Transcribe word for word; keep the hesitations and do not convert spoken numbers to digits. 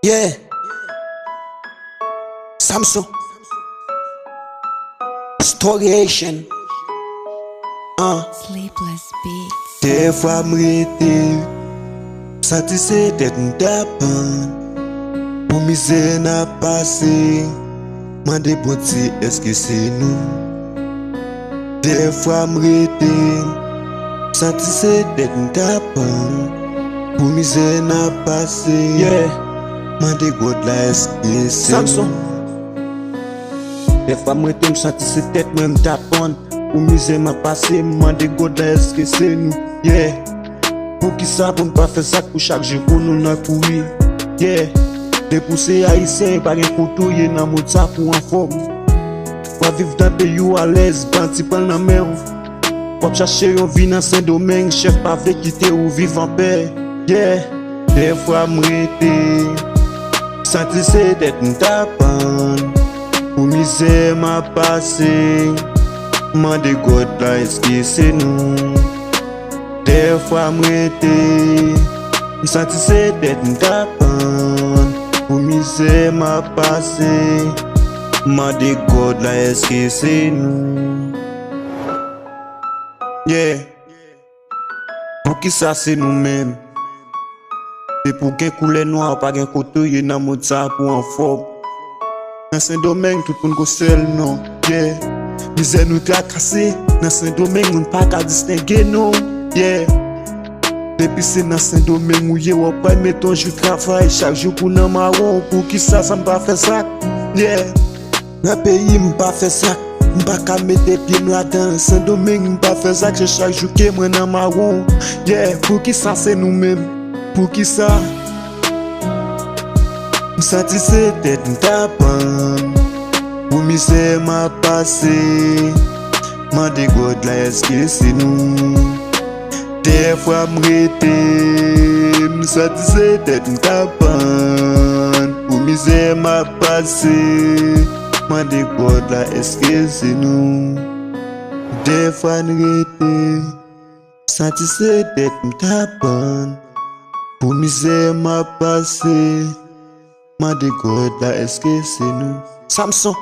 Yeah. Samson. Story Haitian. Uh. Sleepless Beats. Dèfwa m rete, m santi se tèt m t ap pann. Pou mizè n ap pase, mande Bondye èske se nou. Dèfwa m rete, m santi se tèt m t ap pann. Pou mizè n ap pase, yeah, mande God la èske se nou. Samson. Dèfwa m rete, m santi se tèt mwen m t ap pann. Pou mizè m ap pase, m mande God la èske se nou. Yeah. Poukisa pou n pa fè sa k pou chak jou pou nou nan kouri? Yeah. Depi w se ayisyen, pa gen kote w ye nan mond sa pou w anfòm. W ap viv nan peyi w alèz, bandi pran l nan men w. W ap chache yon vi nan Sendomeng, chèf pa vle kite w viv anpè. Yeah. Dèfwa m rete, m santi se tèt m t ap pann. Pou mizè m ap pase, mande God la èske se nou. Dèfwa m rete, m santi se tèt m t ap pann. Pou mizè m ap pase, mande God la èske se nou. Yeah. Poukisa se nou menm? Depi w gen koulè nwa, w pa gen kote w ye nan mond sa pou w anfòm. Nan Sendomeng, tout moun gon sèl non. Yeah. Mizè nou trakase. Nan Sendomeng, moun pa ka distenge non. Yeah. Depi se nan Sendomeng ou ye, w ap pral mete yon jou travay. Chak jou pou nan mawon, poukisa sa m pa fè sa? Yeah. Nan peyi m pa fè sa, m pa ka mete pye m ladan. Sendomeng m pa fè sa, se chak jou ke mwen nan mawon. Yeah, poukisa se nou menm? Poukisa? M santi se tèt m t ap pann. Pou mizè m ap pase, mande God la èske se nou. Dèfwa m rete, m santi se tèt m t ap pann. Pou mizè m ap pase, mande God la èske se nou. Dèfwa n rete, m santi se tèt m t ap pann. Pou mizè m ap pase, mande God la èske se nou. Samson.